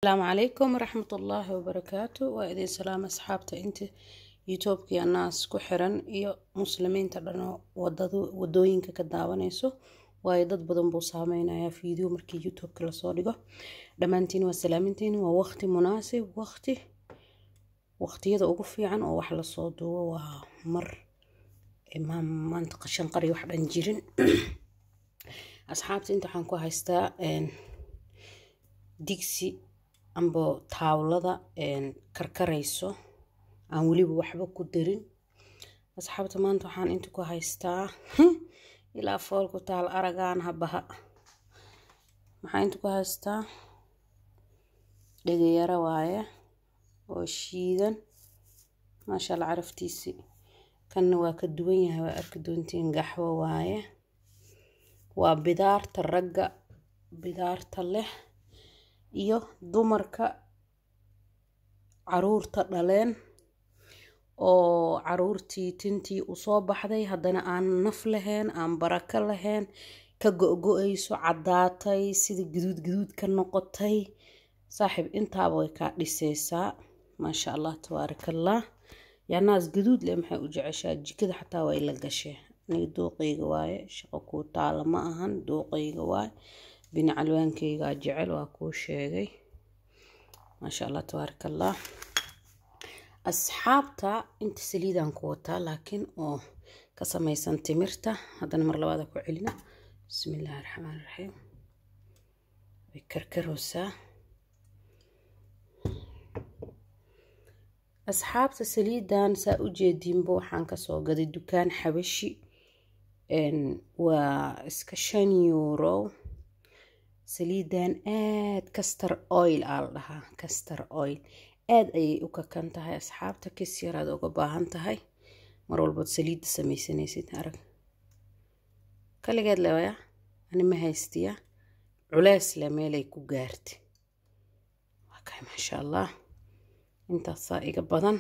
Asalaamu calaykum waraxmatullaahi wabarakaatu. Waa idin salaam, asxaabta inta YouTube-kii annaas ku xiran iyo muslimiinta dhan oo wadadu wadooyinka ka daawanayso, waayo dad badan buu saameynayaa video markii YouTube-ka lasoo dhigo. Dhammaantiin waa salaamintiin. Waa waqti munaasib, waqti waqtiyada ugu fiican oo wax lasoo duubo waa mar maanta qashan qari wax dhan jirin. Asxaabta, inta waxaan ku haystaa digsi amba taawlada karkarayso aan weliba waxba ku darin. Asxaabta, maanta waxaan inta ku haystaa ilaa fool ku taal aragaan habaha. Maxaa inta ku haystaa? Dhegayaro waaye oo shiidan, maasha Allah. Caraftiisi kanna waa ka duwan yahay, waa arki doontiin. Gaxwo waaye, waa bidaarta ragga bidaarta leh iyo dumarka caruurta dhaleen oo caruurtii tintii usoo baxday, haddana aan naf lahayn, aan barako lahayn, ka go-go-ayso, caddaatay, sida guduud guduud ka noqotay. Saaxiib, intaaba way kaa dhisaysaa, maasha Allah, tabaarakallah. Yanaas guduud leh maxay u jeceshaa? Jikada xataa waa ila gashay. Aniga dooqeyga waaye, shaqo kuu taala ma ahan, dooqeyga waaye, bini calwaankeygaa jecel, waa kuu sheegay. Maasha Allah, tabaarakallah. Asxaabta, inta saliidaan ku wataa, laakiin oo ka samaysan timirta. Haddana mar labaada ku celina. Bismi illaahi raxmaan raxiim. Way karkaroosaa, asxaabta. Saliidan saa u jeediinba waxaan kasoo gaday dukaan xabashi, waa iska 5 euro. Saliidan aad castor oil aa la dhahaa, castor oil aad ayay u kakan tahay. Asxaabta, kis yaraad uga baahan tahay mar walbood saliidda samaysanaysid. Arag kaligeed lewaya, ani ma haystiya culeys leh meelay ku gaarti. Waa kay, maasha Allah. Intaasaa iga badan,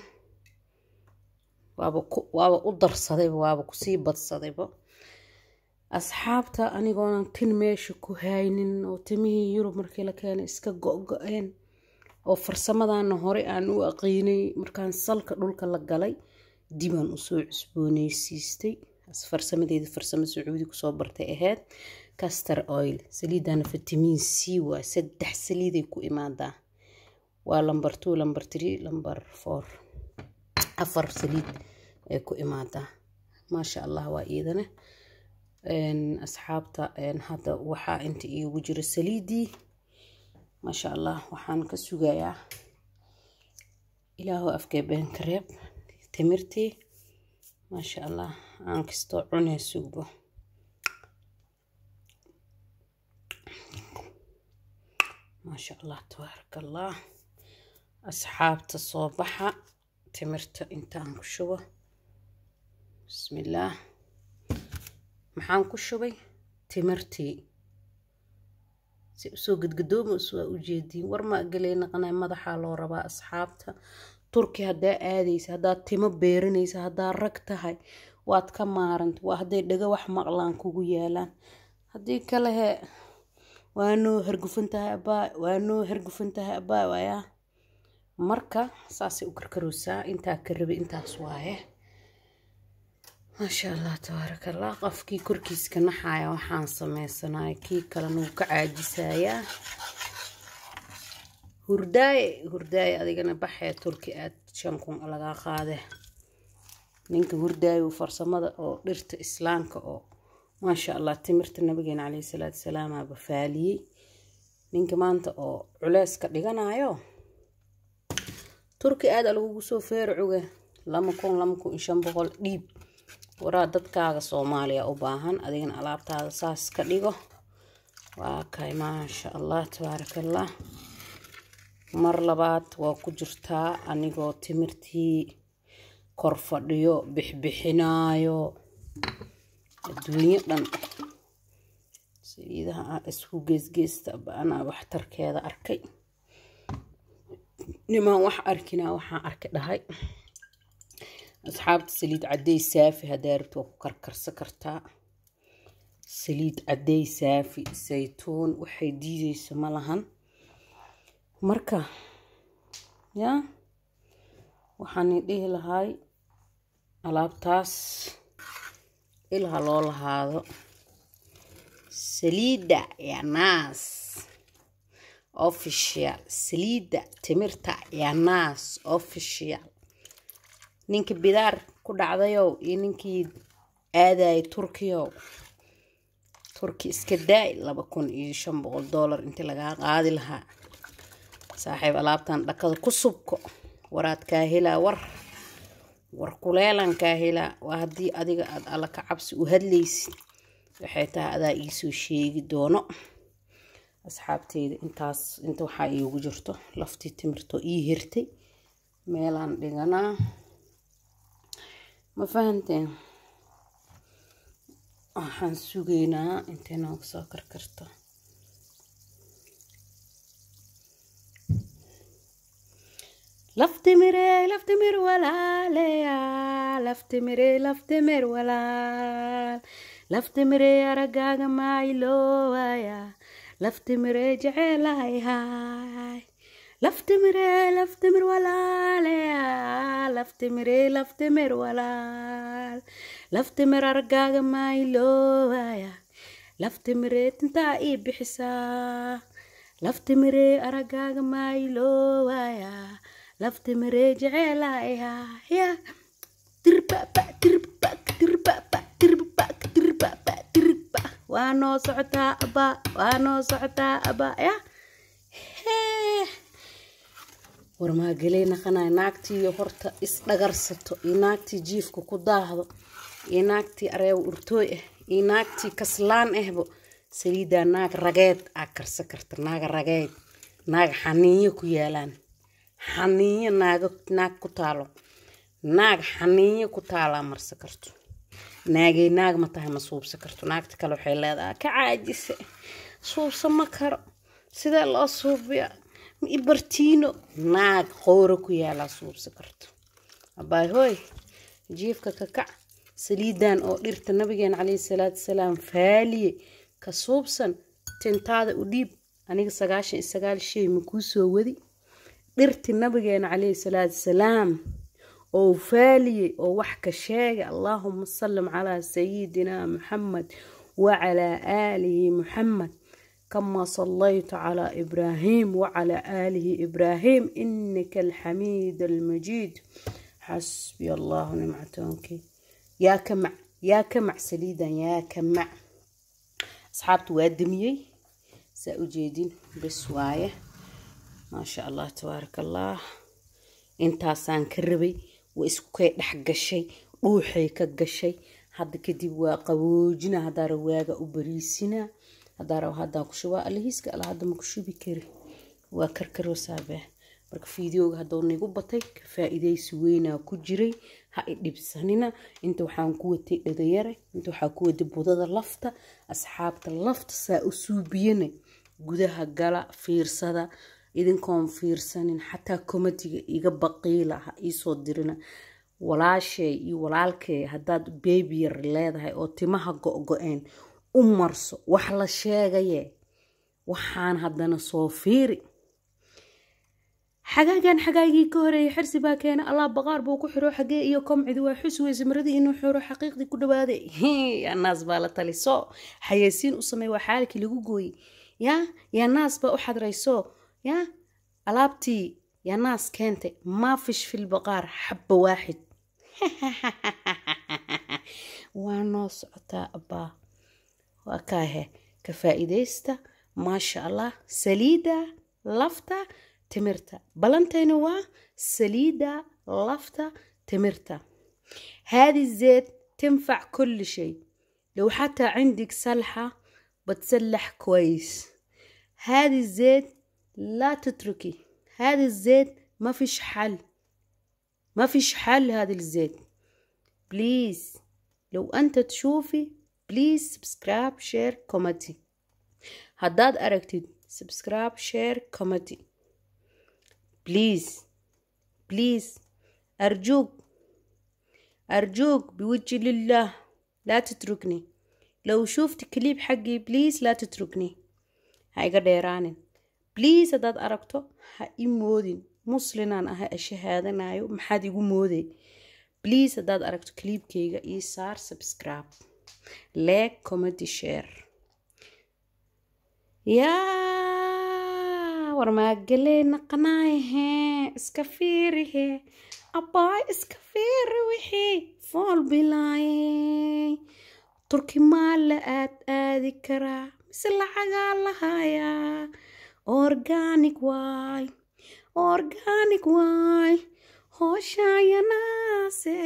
waaba u darsadayba, waaba kusii badsadayba. Asxaabta, anigoonan tin meesha ku haynin oo timihii Yurub markii la keenay iska go-go-een, oo farsamadana hore aan u aqiinay, markaan salka dhulka la galay dibaan usoo cusbooneysiistay. Farsamadeeda farsamo Sacuudi kusoo bartay ahayd. Castor oil saliidana vitamin C waa. Saddex saliiday ku imaadaa, waa number 2, number 3, number 4, afar saliid ay ku imaadaa, maasha Allah. Waa iidana, asxaabta. Hadda waxaa inta iigu jira saliidii, maasha Allah. Waxaan ka sugayaa Ilaahu afkee been ka reeb. Timirtii, maasha Allah, aan kastoo cunee sugbo. Maasha Allah, tabaaraka Allah. Asxaabta, soo baxa. Timirta intaan ku shubo. Bismillaah. Maxaan ku shubay? Timirtii si usoo gadgadoomayso waa ujeediin. War ma gelay naqanay, madaxaa loo rabaa. Asxaabta, Turki haddaa aadaysa, haddaad timo beeranaysa, haddaa rag tahay, waad ka maaranta. Waa hadday dhaga wax maqlaan kugu yaalaan, haddii kale he waa noo hergufan tahay abaa, waa noo hergufan tahay abaa waayaa. Marka saasay u karkaroosaa. Intaa ka rabi intaas waaye, maasha Allah, tabaaraka Allah. Qofkii korkiiska naxaya waxaan sameysanaya, kii kalena wuu ka caajisayaa. Hurdaaye, hurdaaye, adigana baxee Turki aad 5000 lagaa qaade. Ninka hurdaayo farsamada oo dhirta Islaamka oo maasha Allah, timirta nabigeena caleyhi salaatu salaam aba faaliyey. Ninka maanta oo culeyska dhiganayo, Turki aada lagugu soo feero cuge, 2000, 2500 dhiib. Waraa dadkaaga Soomaaliya u baahan, adigana alaabtaada saas ka dhigo. Waa kay, maasha Allah, tabaaraka Allah. Mar labaad waa ku jirtaa anigoo timirtii kor fadhiyo, bixbixinaayo adduunyo dhan. Saliidaha aan isku geesgeesta anaa waxtarkeeda arkay. Nimaan wax arkinaa waxaan arki dhahay. Asxaabta, saliid cadey saafi haddaa rabto waa ku karkarsan kartaa. Saliid cadey saafi, saytuun, waxay diideyso ma lahan. Marka yaa waxaan dhihi lahay alaabtaas ilha loo lahaado. Saliida yaa naas official, saliida timirta yaa naas official. Ninka bidaar ku dhacdayow iyo ninkii aadayay Turkiyow, Turki iska daay, $2,500 intii lagaa qaadi lahaa saaxiib. Alaabtan dhakada ku subko, waraad kaa helaa, war kuleelan kaa helaa. Waa haddii adiga aada alla ka cabsi u hadlaysid, waxay tahay adaa iisoo sheegi doono. Asxaabteyda, intaas inta waxaa iigu jirto laftii timirtoo ii hirtay, meelaan dhiganaa, ma fahanteen? Waxaan sugaynaa intay nooga soo karkarto. Laftimire, laftimir walaaleya, laftimire, laftimir walaal, laftimire aragaaga maayiloowaya, laftimire jecelahay, laftimire, laftimir walaaleya, laftimire, laftimir walaal, laftimir aragaaga maayiloowaya, laftimire tintaa ii bixisaa, laftimire aragaaga maayiloowaya, laftimire jecelahay ya dirbaba dirbak dirbaba dirbak dirbaba dirba. Waa noo socotaa abaa, waa noo socotaa abaa. Ya war maageley naqanay naagtii horta isdhagarsato, iyo naagtii jiifka ku daahdo, iyo naagtii areebo urtooy ah, iyo naagtii kaslaan ahbo. Saliidaa naag rageed aa karsa karta, naaga rageed, naag xaniinyo ku yaalaan, xaniinyo naaga, naag ku taalo, naag xaniinyo ku taalaa marsa karto. Naagay naag ma tahay, ma suubsa karto. Naagta kale waxay leedahay ka caajise, suubsa ma karo, sidee loo suubiya, ma ibartiino. Naag qooro ku yaalaa suubsa karto. Abaay hooy, jiifka ka kac. Saliidan oo dhirta nabigeena calayhi salaatu wasalaam faaliye ka suubsan tintaada u dhiib. Aniga 99 shay ma kuu soo wadi. Dhirti nabigeena calayhi salaatu wasalaam oo faaliyey oo wax ka sheegay, allaahuma sallim calaa sayidina Muxamed wacalaa aalihi Muxamed kama sallayta calaa Ibraahim wacalaa aalihi Ibraahim inaka alxamiid almajiid. Xasbiya allahu nimcatoonkii. Yaa ka mac, yaa ka mac saliidan, yaa ka mac. Asxaabta, waa damiyey, saa u jeedin, bes waaye. Maasha allah, tabaaraka allah. Intaasaan ka rabay, waa isku kay dhex gashay, dhuuxay ka gashay. Hadda kadib waa qaboojina, haddaa rab waaga u bariisina, haddaa rab haddaan ku shubaa. Alhiiska alla hadda ma ku shubi kari, waa karkaroosaabee. Marka fiideoga hadduu nigu batay, ka faa'iidaysi weynaa ku jiray, ha i dhibsanina. Inta waxaan ku watay dhagayare, inta waxaa ku watay budada lafta. Asxaabta, lafta saa u suubiyana gudaha gala, fiirsada. Idinkoon fiirsanin xataa komadiga iga baqiila ha iisoo dirina. Walaashay iyo walaalkay, haddaad beebiyar leedahay oo timaha go-go-een, u marso wax la sheegaye. Waxaan haddana soo fiiri xagaagan, xagaagii ka horeeyay Xirsi baa keena Allah baqaar buu ku xiro xagee iyo komcidi waa xus weyse maradii inuu xiro xaqiiqdii ku dhawaaday. Yaa naas baa la taliso, xayeysiin u samey, waa xaalkii lagu gooyey. Yaa naas baa u xadrayso, yaa alaabtii yaa naas keentay, maafish fil baqaar xabba waaxid. Waa noo socotaa abbaa, waa kaahe, ka faa'iidaysta. Maasha allah, saliida lafta timirta, balantayna waa saliida lafta timirta. هذه الزيت تنفع كل شيء، لو حتى عندك سلحة بتسلح كويس. هذه الزيت لا تتركي، هذه الزيت ما فيش حل، ما فيش حل هذه الزيت. please لو أنت تشوفي، please subscribe, share, comment. Haddaad aragtid, subscribe, share, comment, please, please. أرجوك، أرجوك بوجه لله، لا تتركني. لو شفت كليب حقي، please لا تتركني، ha iga dheeraanin. Please haddaad aragto ha i moodin muslinaan ahay ashahaadanayo, maxaad igu mooday? Please haddaad aragto clipkayga ii saar subscribe, like, comment, share. Yaa war maagalee naqanaayahe, iska fiirihe abbaay, iska fiiri wixii fool bilaayey. Turki maa la aad aadi karaa mise lacagaa lahayaa? Organic waay, organic waay, hooshayanaase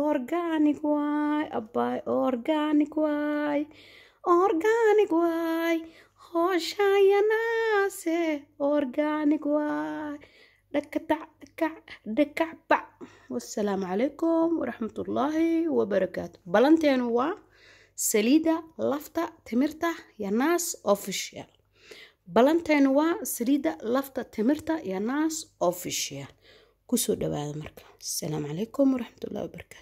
organic waay abbaay, organic waay, organic waay, hooshayanaase organic waay. Dhakatac dhakac dhakac bac. Wassalaamu calaykum waraxmatullaahi wabarakaatu. Balanteenu waa saliidda lafta timirta Yanaas Official. Balanteenu waa saliidda lafta timirta Yanaas Official. Kusoo dhawaada marka. Asalaamu calaykum waraxmatullahi wabarakaatu.